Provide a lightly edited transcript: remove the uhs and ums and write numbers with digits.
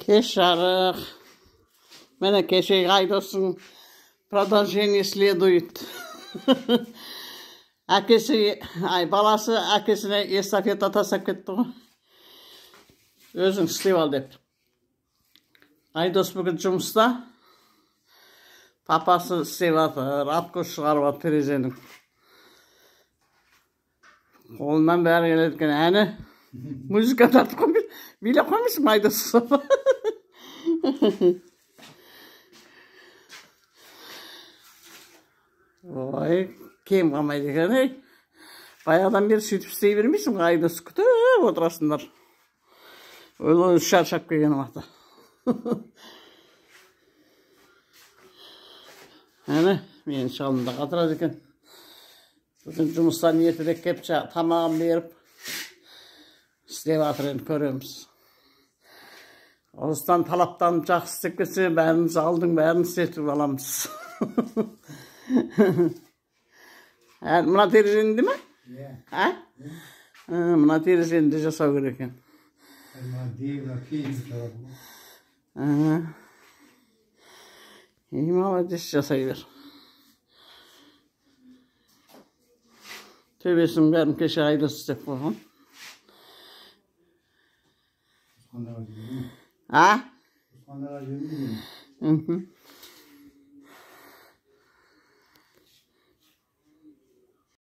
Кеш жарық. Міне, кешегі Айдостың продолжение следует. Әкесі, ай, баласы әкесіне эстафета тастап кетті ғой. Өзің істеп ал деп. Айдос бүгін жұмыста. Папасы істеп жатыр, откос шығарып жатыр терезенің. Қолынан бәрі келеді екен. Әні музыка тартып қоймай, билеп қоймайсың ба, Айдос? Ой, кем қалмайды екен, ей. Баяғыдан бері сөйтіп істей бермейсің ғой, Айдос, күтіп отырасыңдар. Ол өзі шаршап келген уақытта. Әне, менің шалым да қатырады екен. Бүгін жұмыстан ертерек келіп, тамағын беріп, істеп жатыр, енді көреміз. Осыдан талаптанып жақсы істеп кетсе, бәрін залдың бәрін істетіп аламыз. Ә, мына терезені де ме? Иә. Ә? Мына терезені де жасау керек екен. Мына мына кейін шығарады ғой. И молодец, жасай бер. Төбесінің бәрін кеше Айдос істеп қойған. Қандарға жібермей. А? Қандарға жібермей. Мхм.